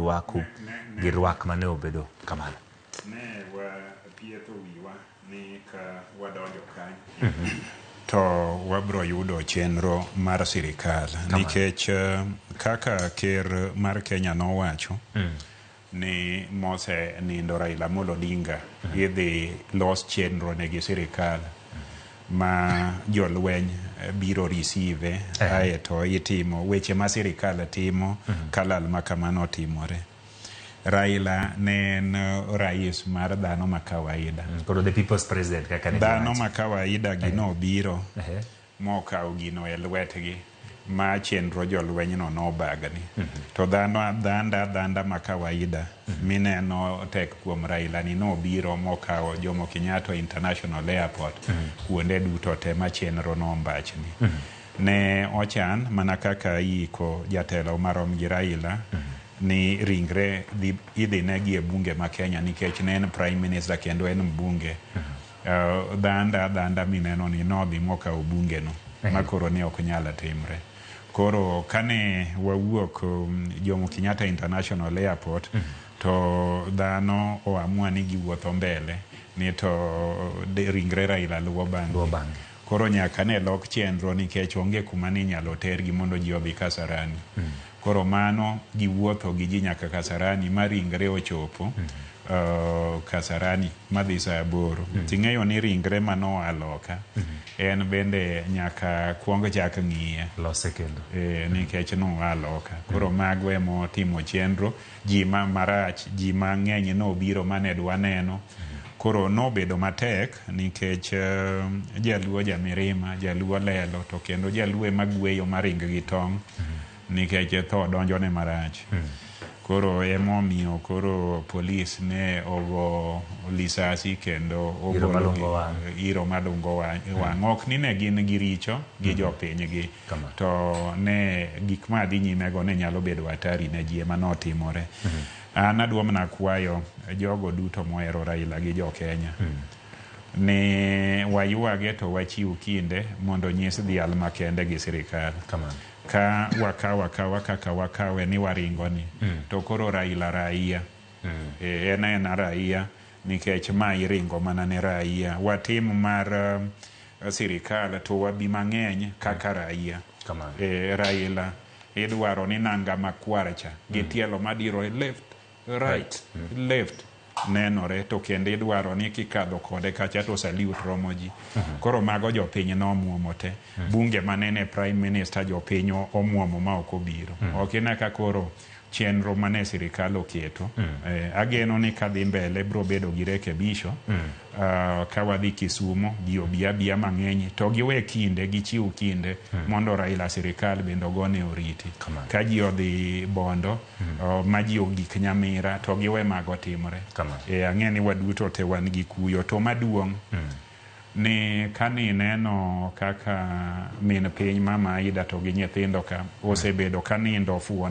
Rwaku gi rwak mane obedo kamano. Ne wapietho wiwa ni ka wadonjo kanyo to wabro yudo chenro mar sirikal nikech kaka ker mar Kenya nowacho ni mose nindo Raila Amolo Odinga idhi los chenro ne gi sirikal ma jolweny biro receive aeto itimo weche ma sirikal timo ka lal ma kamano otimore. Raila ne en rais mar dhano ma kawaida. Koro the people's president kaka ne Dhano giwacho. ma kawaida gi nobiro mokawo gino e lwetgi ma chenro jolweny no nobagni. To dhano dhanda dhanda ma kawaida mineno tek kuom Raila ni nobiro mokawo Jomo Kenyatta International Airport kuonde duto te ma chenro nombachni. Ne ochan mana kaka iiko jatelo marom gi Raila ni ringre idhi negi e bunge ma Kenya nikech ne en prime minister kendo en mbunge. Dhanda dhanda mineno ni nodhi mokawo bunge no ma koro ne ok nyal timre. Koro kane wawuok Jomo Kenyatta International Airport to dhano oamua ni giwuotho mbele ni to ringre Raila luwo bang'e. Luwo bang'e. Koro nyaka ne lok chenro nikech onge kuma ne inyalo tergi mondo ji odhi Kasarani. Koro mano giwuotho gi ji nyaka Kasarani ma ringre ochopo Kasarani madhi saa aboro. Ting'eyo ni ringre manoa loka en bende nyaka kuong chak ng'iye. Lose kendo. Nikech noa loka. Koro mago emotimo chenro. Ji ma marach, ji mang'eny nobiro mane dwa neno. Koro nobedo matek nikech jaluo jamirima, jaluo lelo to kendo jaluo ema gweyo maring gi tong' nikech tho donjone marach. Koro emomiyo koro polis ne ogo lisasi kendo Iro ogolo malungo wang'. iro malungo wang'. Ok ni ne gin gi richo gi jopinygi to ne gik ma dhi nyimego ne nyalo bedo hatari ne ji ema notimore. An adwa mana kwayo jogo duto mohero Raila gi jo Kenya ni waywage to wachiw kinde mondo nyis dhial makende gi sirikal. Ka wakawo akawa kaka wakawe ni waringo ni to koro Raila raia. En aena raia nikech ma iringo mana ne raia. Watim mar sirikal to wabi mang'eny kaka raia. Raila idwaro ni nanga makwar cha gi tielo madiro left right left nenore to kendo idwaro ni kikadho kode kacha to salute romo ji. Koro mago jopiny nomuomo te. Bunge manene prime minister jopiny omuomo ma ok obiro. Ok ine ka koro chenro mane sirikal oketo. Ageno ni kadhi mbele bro bedo gi rekebisho. Ka wadhi Kisumo ji obi abiya mang'eny to giwe kinde gichiw kinde mondo Raila sirikal bende ogone oriti. Ka ji odhi Bondo ma ji ogik Nyamira to giwe mago timre. Ang'e ni waduto te wan gi kuyo to maduong' ni kani neno kaka min piny mama Aida to gi nyithindo ka osebedo ka nindo fuon.